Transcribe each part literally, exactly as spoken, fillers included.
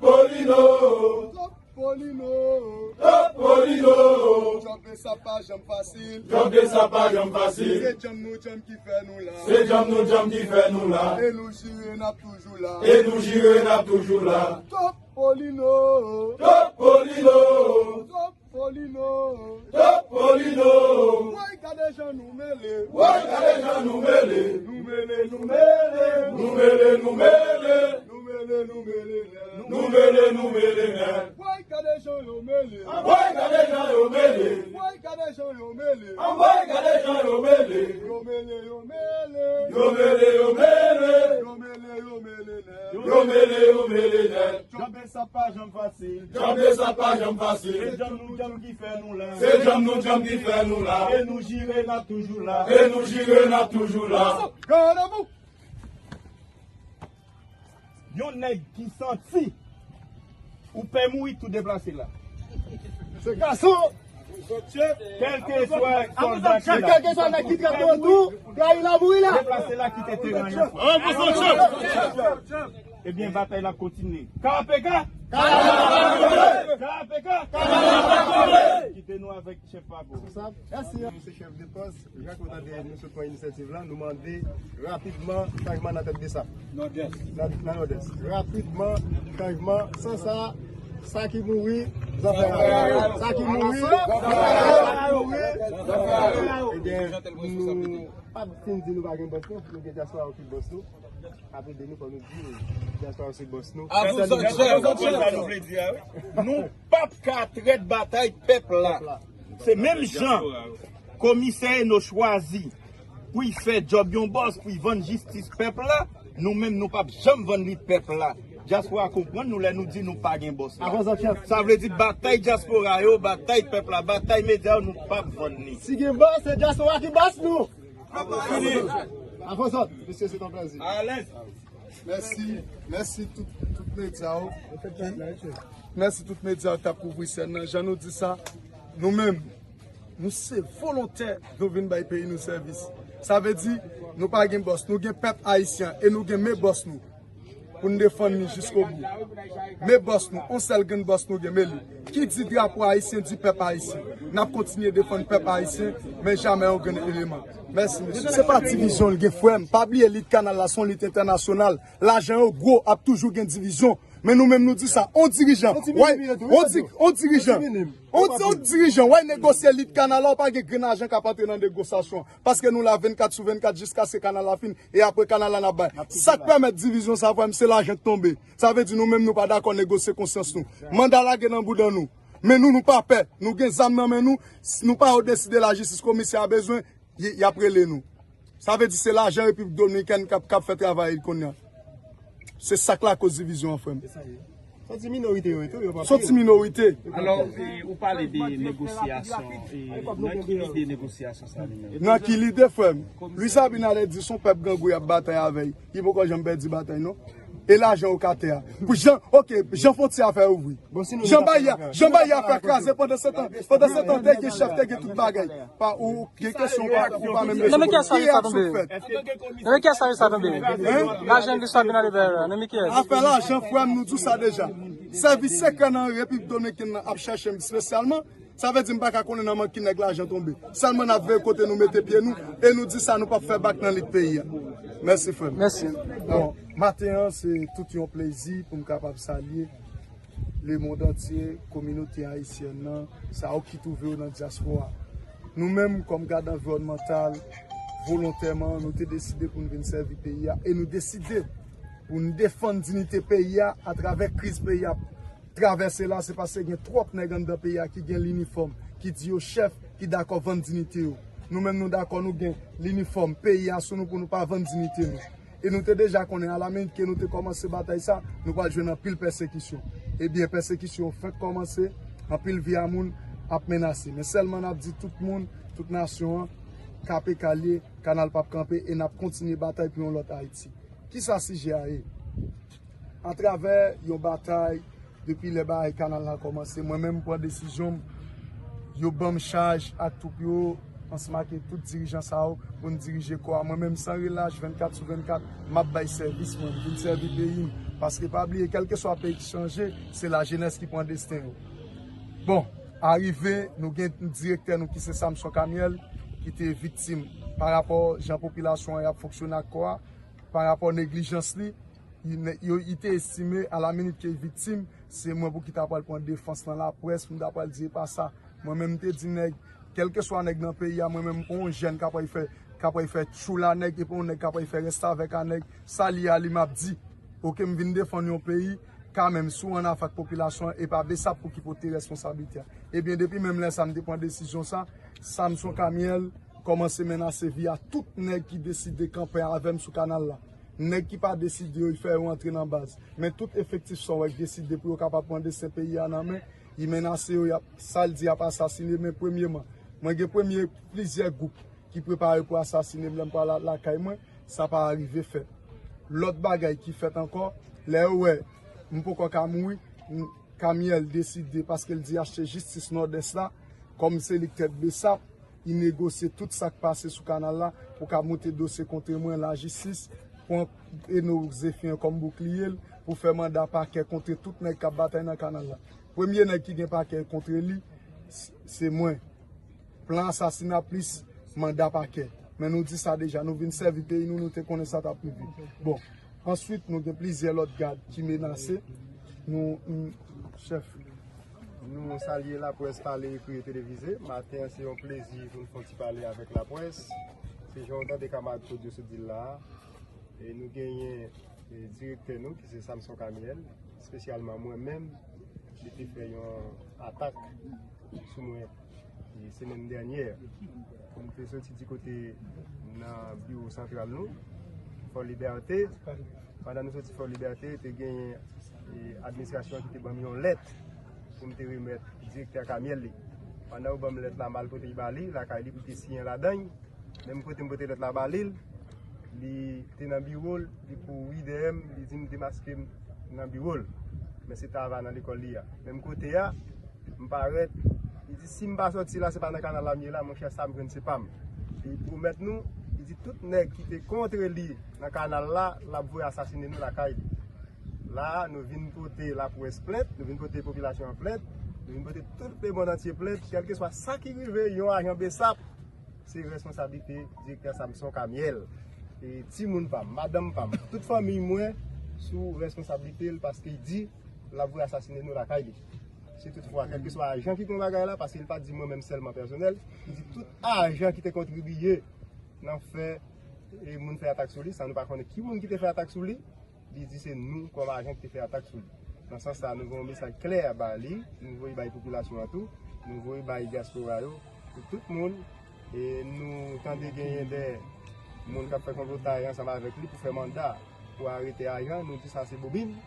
Polino. Top Polino. Top Polino. Djòb Besap pa janm fasil. Djòb Besap pa janm fasil. Se djanm nou djanm ki fè nou la. Se djanm nou djanm ki fè nou la. E nou jire n ap toujou la. E nou jire n ap toujou la. Top Polino. Top Polino. Top Polino. Top Polino. Woy, gade jan nou mele. Woy, gade jan nou mele. Nou mele, nou mele. Nou mele, nou mele. Nou mele, nou mele nèt. Nou mele, nou mele nèt. Woy, gade jan yo mele. Woy, gade jan yo mele. Woy, gade jan yo mele. Woy, gade jan yo mele. Yo mele, yo mele. Yo mele, yo mele. Yo mele, yo mele nèt. Yo mele, yo mele nèt. Djòb Besap pa janm fasil. Djòb Besap pa janm fasil. Se djanm nou djanm ki fè nou la. Se djanm nou djanm ki fè nou la. E nou jire n ap toujou la. E nou jire n ap toujou la. Yon nèg ki santi ou pè mouri tou deplase la. Se gason. Kèlkeswa sòlda ki la. Kèlkeswa nèg ki trete w tou, trayi la mouri la. Deplase la kite teren an. Ebyen, batay la kontinye. K P K! K P K! Kite nou avèk chèf Pako. Mèsi. Mèsi chèf de pòs. Jan ke w tande nou sot pran inisyativ la, nou mande rapidman chanjman nan tèt Besap. Nan, nan Nòdès. Rapidman, chanjman, san sa, sa ki mouri, zafè a. Sa ki mouri, sa ki mouri, zafè a. Ebyen, nou pa fin di nou pa gen bòs nou, nou gen dyaspora yo ki bòs nou. Apre de nou, fò nou di dyaspora yo se bòs nou. Sa nou vle di a, wi. Nou p ap ka trèt batay pèp la. Se menm jan komisè Eno chwazi pou y fè djòb yon bòs, pou y vann jistis pèp la, nou menm nou p ap janm vann li pèp la. Dyaspora konprann nou lè nou di nou pa gen bòs la. Sa vle di batay dyaspora yo, batay pèp la, batay medya yo, nou p ap vann li. Si gen bòs, se dyaspora ki bòs nou. Avanzot, mesye, se ton plezi. Alèz. Mèsi, mèsi tout, tout medya yo. Mèsi tout medya yo k t ap kouvri sèn nan. Jan nou di sa, nou menm, nou se volontè, nou vin bay peyi nou sèvis. Sa vle di, nou pa gen bòs, nou gen pèp ayisyen e nou gen men bòs nou pou n defann li jiskobou. Men bòs nou, on sèl grenn bòs nou gen, men li. Ki di drapo ayisyen, di pèp ayisyen. N ap kontinye defann pèp ayisyen, men jamè yon grenn eleman. Mèsi, mesye. Se pa divizyon l gen, frè m. Pa bliye lit kanal la, se yon lit entènasyonal. Lajan yo gwo, ap toujou gen divizyon. Men nou menm nou di sa, on dirijan, on ti minim, on di-, on dirijan, on, on dirijan, w ap negosye lit kanal la, w pa gen grenn ajan k ap antre nan negosyasyon. Paske nou la vennkat sou vennkat jiskaske kanal la fin, e apre kanal la n ap bay. Sa k pèmèt divizyon sa, frè m, se lajan k tonbe. Sa vle di nou menm nou pa dakò negosye konsyans nou. Manda lage nan bouda nou. Men nou, nou pa pè. Nou gen zam nan men nou. Si nou pa yo deside lajistis komisè a bezwen, y, y ap rele nou. Sa vle di se lajan Repiblik Dominikèn k ap, k ap fè travay li kounye a. Se sa k lakoz divizyon an, frè m. Se yon ti minorite yo ye tou, yo pa pile. Se yon ti minorite. Alò, e, ou pale de negosyasyon, e, nan ki lide negosyasyon sa li menm? Nan ki lide, frè m? Luis Abinader di se yon pèp grangou y ap batay avè l. Li poko janm pèdi batay, non. E lajan yo k atè a. Pou jan, oke, jan fwontyè a fè ouvri. Jan bay a, jan bay a fè kraze pandan se tan, pandan se tan te gen chèf, te gen tout bagay. Pa ou gen kesyon pa, ou pa menm. Nan men kiyès lajan sa tonbe? Nan men kiyès lajan sa tonbe? Lajan Luis Abinader la, nan men kiyès? Afè lajan, frè m, nou di w sa deja. Sèvis sekrè nan Repiblik Dominikèn nan ap chèche m espesyalman. Sa vle di m pa ka konnen nan men ki nèg lajan tonbe. Sèlman n ap veye kote nou mete pye nou e nou di sa nou p ap fè bak nan lit peyi a. Mèsi, frè m. Mèsi. Bon, maten an, se tout yon plezi pou m kapab salye lemonn antye, kominote ayisyèn nan, sa yo ki twouve yo nan dyaspora. Nou menm, kòm gad anviwònmantal, volontèman, nou te deside pou n vin sèvi peyi a e nou deside pou n defann diyite peyi a atravè kriz peyi a ap travèse la. Se paske gen twòp nèg anndan peyi a ki gen linifòm, ki di yo chèf, ki dakò vann diyite yo. Nou menm, nou dakò nou gen linifòm peyi a sou nou pou nou pa vann diyite nou. E nou te deja konnen, alaminit ke nou te kòmanse batay sa, nou pral jwenn anpil pèsekisyon. Ebyen, pèsekisyon yo fenk kòmanse, anpil vi a moun ap menase. Men sèlman n ap di tout moun, tout nasyon an, K P K l ye, kanal p ap kanpe e n ap kontinye batay pou yon lòt Ayiti. Kisa sijè a ye? Atravè yon batay, depi lè bagay kanal la kòmanse, mwen menm m pran desizyon m, yo ban m chaj ak twoup yo, ansanm ak tout dirijan sa yo, pou n dirije kò a. Mwen menm, san relach, vennkat sou vennkat, m ap bay sèvis mwen, m vin sèvi peyi m. Paske pa bliye, kèlkeswa peyi ki chanje, se lajenès ki pran desten yo. Bon, arive, nou gen direktè nou ki se Samson Camiel, ki te viktim pa rapò jan popilasyon an ap fonksyone ak kò a, pa rapò neglijans li, li, yo, li te estime a la minit ke l viktim, se mwen pou ki ta pral pran defans nan laprès, pou m ta pral di e pa sa. Mwen menm m te di nèg, kèlkeswa nèg nan peyi a, mwen menm m pa yon jèn k ap pral fè, k ap pral fè tchoul a nèg, epi yon nèg k ap pral fè restavèk a nèg, sa li a li m ap di. Oke, m vin defann yon peyi, kanmenm, si w annafè ak popilasyon an, e pa Besap pou ki pote responsablite a. Ebyen, depi menm lè sa, m te pran desizyon sa, Samson Camiel kòmanse menase vi a tout nèg ki deside kanpe avè m sou kanal la. Nèg ki pa deside yo, li fè yo antre nan baz. Men tout efektif sa w wè k deside pou yo kapab pran desten peyi a nan men, li menase yo, y ap, sa l di, y ap asasine, men premyeman, mwen gen premye plizyè gwoup ki prepare pou asasine m lè m pral lakay mwen, sa pa rive fèt. Lòt bagay ki fèt ankò, lè yo wè m poko ka mouri, m, Camiel deside, paske l di achte jistis Nòdès la, kòm se li k tèt Besap, li negosye tout sa k pase sou kanal la pou ka moute dosye kont mwen lajistis, pran Eno Zephirin kòm boukliye l pou fè manda pakè kont tout nèg k ap batay nan kanal la. Premye nèg ki gen pakè kont li, s-, se mwen. Plan asasina plis manda pakè. Men nou di sa deja, nou vin sèvi peyi nou, nou te konnen sa t ap rive. Bon, answit, nou gen plizyè lòt gad ki menase. Nou, m, chèf. Nou salye laprès pale, ekri e televize. Maten an, se yon plezi pou n fè yon ti pale avèk laprès. Se jan w tande kamarad Claudio sot di l la a. E nou genyen, e, direktè nou, ki se Samson Camiel, espesyalman mwen menm, li te fè yon atak sou mwen, e, semèn dènyè. M te soti di kote nan biwo santral nou, Fò Libète. Pandan nou soti Fò Libète, te genyen, e, administrasyon ki te ban m yon lèt pou m te remèt direktè Camiel li. Pandan yo ban m lèt la, m al pote l ba li, lakay li, pou l te siyen ladan l. Menm kote m pote lèt la ba li, li te nan biwo l, li kouri dèyè m, li di m demaske m nan biwo l. Men se ta va nan lekòl li a. Menm kote a, m parèt, li di si m pa sòti la, se pa nan kanal la m ye la, monchè, sa m jwenn se pa m. Li pwomèt nou, li di tout nèg ki te kontre li nan kanal la, l ap voye asasine nou lakay li. La, nou vin pote laprès plent, nou vin pote popilasyon an plent, nou vin pote tout lemonn antye plent, kèlkeswa sa ki rive yon ajan Besap, se responsablite direktè Samson Camiel. E timoun pa m, madanm pa m, tout fanmiy mwen sou responsablite l paske l di l ap voye asasine nou lakay li. Si toutfwa, kèlkeswa ajan ki gen yon bagay la, paske l pa di mwen menm sèlman pèsonèl, li di tout ajan ki te kontribiye nan fè, e, moun fè atak sou li, san nou pa konnen ki moun ki te fè atak sou li, li di se nou kòm ajan ki te fè atak sou li. Nan sans sa, nou voye yon mesaj klè ba li, nou voye bay popilasyon an tou, nou voye bay dyaspora yo, pou tout moun, e nou tande genyen de moun k ap fè konplo tay ansanm avèk li pou fè manda pou arete ajan, nou di sa se bobin,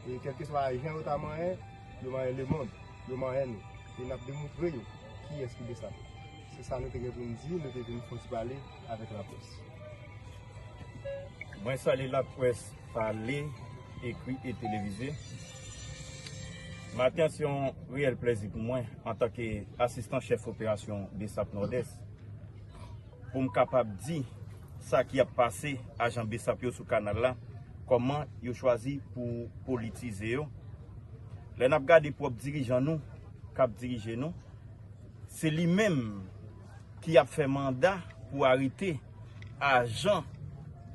e kèlkeswa ajan yo ta manyen, yo manyen lemonn, yo manyen nou, e n ap demoutre yo kiyès ki Besap. Se sa nou te gen pou n di, nou te vin fè yon ti pale avèk laprès. Mwen salye laprès pale, ekri e televize. Maten an se yon reyèl plèzi pou mwen, antanke asistan chèf operasyon Besap Nòdès, pou m kapab di sa ki ap pase ajan Besap yo sou kanal la, kòman yo chwazi pou politize yo. Lè n ap gade pwòp dirijan nou k ap dirije nou, se li menm ki ap fè manda pou arete ajan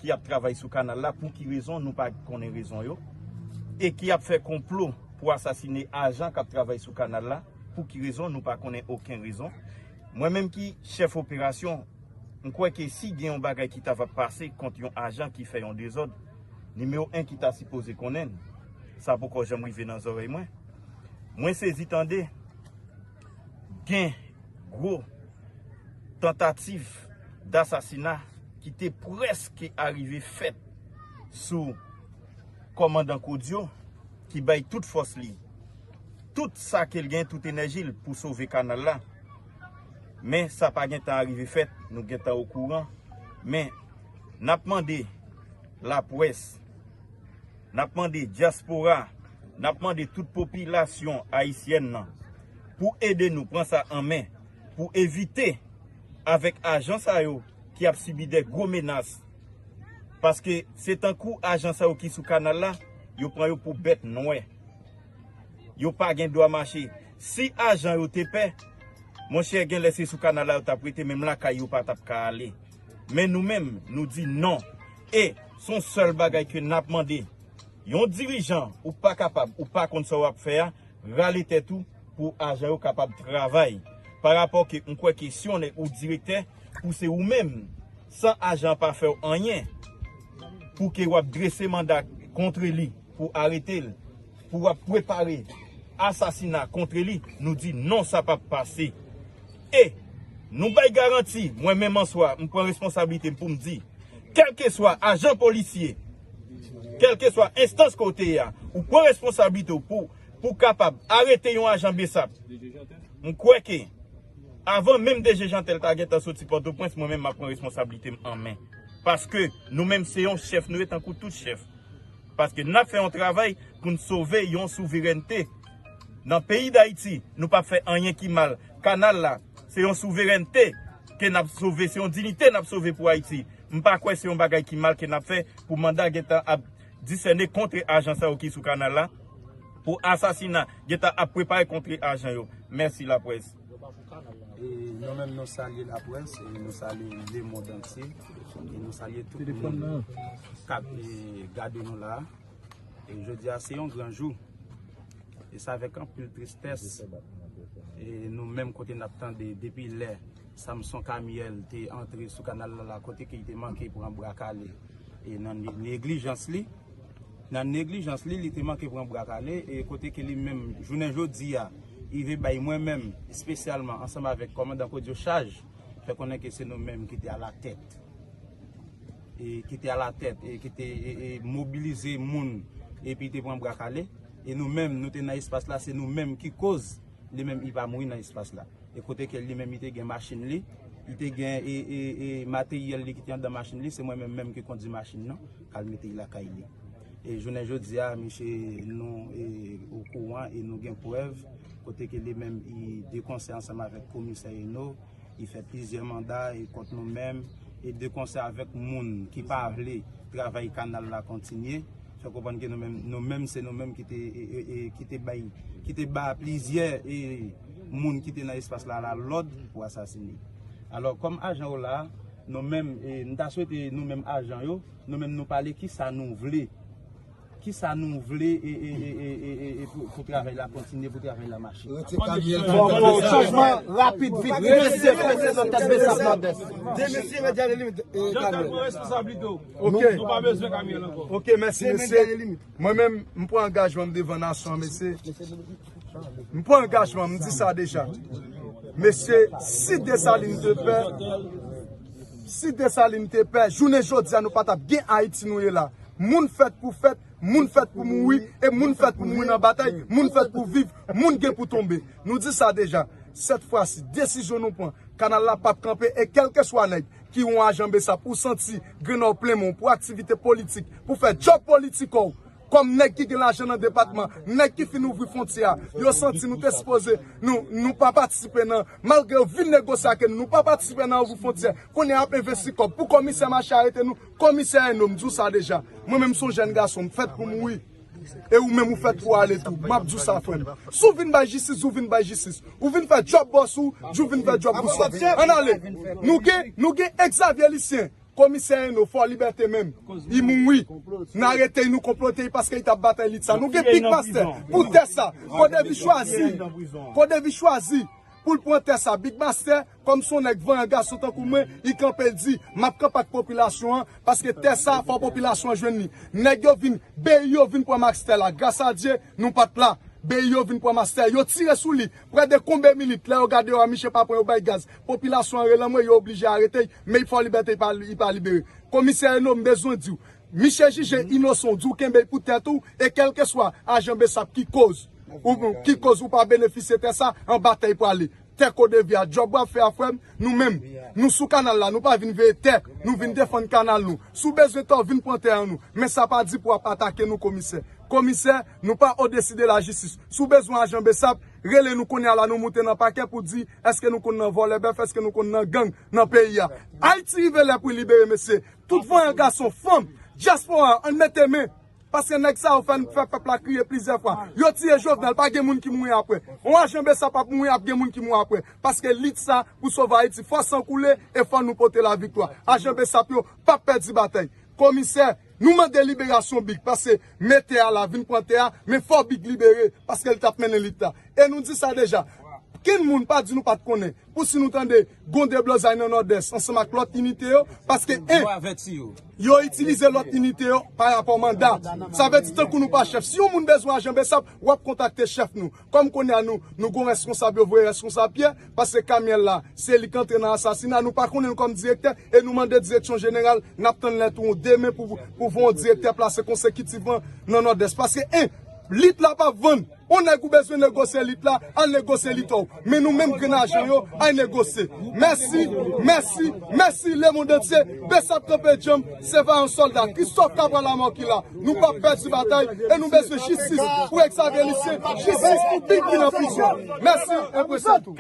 ki ap travay sou kanal la, pou ki rezon nou pa konnen rezon yo, e ki ap fè konplo pou asasine ajan k ap travay sou kanal la, pou ki rezon nou pa konnen okenn rezon. Mwen menm ki chèf operasyon, m kwè ke si gen yon bagay ki ta va pase kont yon ajan ki fè yon dezòd, nimewo en ki ta sipoze konnen l, sa poko janm rive nan zòrèy mwen. Mwen sezi tande gen gwo tantativ dasasina ki te prèske arive fèt sou kòmandan Claudio, ki bay tout fòs li, tout sa ke l gen, tout enèji l pou sove kanal la. Men sa pa gentan arive fèt, nou gentan okouran. Men n ap mande laprès, n ap mande dyaspora, n ap mande tout popilasyon ayisyèn nan pou ede nou pran sa an men, pou evite avèk ajan sa yo ki ap sibi de gwo menas. Paske se tankou ajan sa yo ki sou kanal la, Yo pran yo pou bèt nwè. Yo pa gen dwa mache. Si ajan yo te pè, monchè, genlè se sou kanal la yo t ap rete, menm lakay yo pa t ap ka ale. Men nou menm, nou di non. E se yon sèl bagay ke n ap mande. Yon dirijan, ou pa kapab, ou pa konn sa w ap fè a, rale tèt ou pou ajan yo kapab travay. Pa rapò ke m kwè ke si yon nèg ou direktè, pou se ou menm, san ajan pa fè w anyen, pou ke w ap drese manda kont li, pou arete l, pou w ap prepare asasina kont li, nou di non, sa p ap pase. E nou bay garanti, mwen menm an swa, m pran responsablite m pou m di, kèlkeswa ajan polisye, kèlkeswa enstans ke w te ye a, ou pran responsablite w pou, pou kapab arete yon ajan BSAP. M kwè ke avan menm DG Jeantel ta gentan soti Pòtoprens, mwen menm m ap pran responsablite m an men. Paske nou menm se yon chèf, nou ye tankou tout chèf. Paske n ap fè yon travay pou n sove yon souverènte. Nan peyi Dayiti, nou p ap fè anyen ki mal. Kanal la, se yon souverènte ke n ap sove, se yon diyite n ap sove pou Ayiti. M pa kwè se yon bagay ki mal ke n ap fè pou manda gentan ap disène kont ajan sa yo ki sou kanal la, pou asasina gentan ap prepare kont ajan yo. Mèsi laprès. E nou menm nou salye laprès, e nou salye lemonn antye, e nou salye tout moun k ap, e, gade nou la. E jodi a se yon gran jou. E se avèk anpil tristès, e nou menm kote n ap tande depi lè Samson Camille te antre sou kanal la, la kote ke li te manke pran bra kale. E nan ne-, neglijans li, nan neglijans li, li te manke pran bra kale, e kote ke li menm, jounen jodi a, li vle bay mwen menm, espesyalman ansanm avèk kòmandan Kodio chaj, fè konnen ke se nou menm ki te alatèt. E ki te alatèt, e ki te, e, e mobilize moun, epi te pran bra kale. E nou menm, nou te nan espas la, se nou menm ki koz li menm li pa mouri nan espas la. E kote ke li menm li te gen machin li, li te gen, e, e, e materyèl li ki te anndan machin li, se mwen menm menm ki kondui machin nan, k al mete l lakay li. E jounen jodi a, mesye, nou, e, okouran e nou gen prèv, kote ke li menm li de konsè ansanm avèk komisè Eno, li fè plizyè manda e kont nou menm, e de konsè avèk moun ki pa vle travay kanal la kontinye. Fè konprann ke nou menm, nou menm se nou menm ki te, e, e, e, ki te bay, ki te ba plizyè, e, moun ki te nan espas la, la lòd pou asasine. Alò, kòm ajan yo la, nou menm, e, m ta swete nou menm ajan yo, nou menm nou pale kisa nou vle. Kisa nou vle, e, e, e, e, e, e, e pou, pou travay la kontinye, pou travay la mache. Rete kamyèl. Bon, bon, chanjman rapid, vit, mesye, mesye, nan tèt mesye Nòdès. De mesye, medya de limit, e, Jeantel pran responsablite w. Ok. Nou pa bezwen kamyèl ankò. Ok, mèsi, mesye. Mwen menm, m pran angajman m devan nasyon an, mesye. M pran angajman, m di sa deja. Mesye, si Desalin te pè, si Desalin te pè, jounen jodi a nou pa t ap gen Ayiti nou ye la. Moun fèt pou fèt, moun fèt pou mouri, e moun fèt pou mouri nan batay, moun fèt pou viv, moun gen pou tonbe. Nou di sa deja. Sèt fwa si, desizyon nou pran, kanal la p ap kanpe, e kèlkeswa nèg ki yon ajan BSAP, ou santi grenn nan w plen men w pou aktivite politik, pou fè djòb politik ou, kòm nèg ki gen lajan nan depatman, nèg ki fin ouvri fwontyè a, yo santi nou te sipoze, nou, nou pa patisipe nan, malgre yo vin negosye ak nou, nou pa patisipe nan ouvri fwontyè, kounye a y ap envesti kòb pou komisè mache arete nou, komisè Eno, m di w sa deja, mwen menm se yon jèn gason, m fèt pou mouri. E ou menm ou fèt pou ale tou. M ap di w sa, frè m. Si w vin bay jistis, ou vin bay jistis. Ou vin fè djòb bòs ou, di w vin fè djòb bòs ou. Ann ale. Nou gen, nou gen Xavier Lucien, komisè Eno, Fò Libète menm. Li mouri. N arete l, nou konplote l paske li t ap batay lit sa. Nou gen Big Master pou tè sa. Kodevi chwazi. Kodevi chwazi. Pou l pran tè sa, Big Master, kòm se yon nèg vanyan gason tankou mwen, li kanpe, l di, m ap kanpe ak popilasyon an, paske tè sa, fò popilasyon an jwenn li. Nèg yo vin, B I yo vin pran Master la, gras a Dye, nou pa t la. B I yo vin pran Master, yo tire sou li, prè de konbe minit, lè yo gade yo a, miche pa pran, yo bay gaz. Popilasyon an rele anmwe, yo oblije arete l, men Fò Libète li pa, li pa libere. Komisè Eno, m bezwen di w, miche jije inosan, w di w kenbe l pou tèt ou, e kèlkeswa ajan BSAP ki koz. Ou, ki koz ou pa benefisye tè sa, anba tè l prale. Tè Kodevi a, djòb w ap fè a, frè m, nou menm, nou sou kanal la, nou pa vin veye tè, nou vin defann kanal nou. Si w bezwen tè w, vin pran tè an nou. Men sa pa di pou w ap atake nou, komisè. Komisè, nou pa odesi de lajistis. Si w bezwen ajan BSAP, rele nou kounye a la, nou moute nan pakè pou di, èske nou konn nan vòlè bèf, èske nou konn nan gang nan peyi a. Ayiti rive lè pou l libere, mesye. Tout vanyan gason, fanm, dyaspora, ann mete men. Paske nèg sa yo fè, fè pèp la kriye plizyè fwa. Yo tiye Jovenel, pa gen moun ki mouri apre. Yon ajan BSAP ap mouri, ap gen moun ki mouri apre. Paske lit sa pou sove Ayiti, fò san koule e fò nou pote laviktwa. Ajan BSAP yo p ap pèdi batay. Komisè, nou mande liberasyon Big, paske mete a la vin pran tè a, men fò Big libere, paske l t ap mennen lit la. E nou di sa deja. Kenn moun pa di nou pa t konnen. Pou si nou tande gon deblozay nan Nòdès ansanm ak lòt inite yo, paske en, yo itilize lòt inite yo pa rapò manda. Sa vle di tankou nou pa chèf. Si yon moun bezwen ajan BSAP, w ap kontakte chèf nou. Kòm kounye a nou, nou gon reskonsab, yo voye reskonsab Pyè, paske Kamyèl la, se li k antre nan asasina, nou pa konnen l kòm direktè, e nou mande direksyon jeneral, n ap tann lè tou demen pou, pou voye yon direktè plase konsekitivman nan Nòdès. Paske en, lit la p ap vann. On nèg ou bezwen negosye lit la, al negosye lit ou. Men nou menm grenn ajan yo, al negosye. Mèsi, mèsi, mèsi lemonn antye. BSAP kanpe djanm, se vayan sòlda. Christophe Cabral Lamort ki la. Nou p ap pèdi batay e nou bezwen jistis pou Exavier Lucien, jistis pou Big ki nan prizon. Mèsi, enpresyon tou.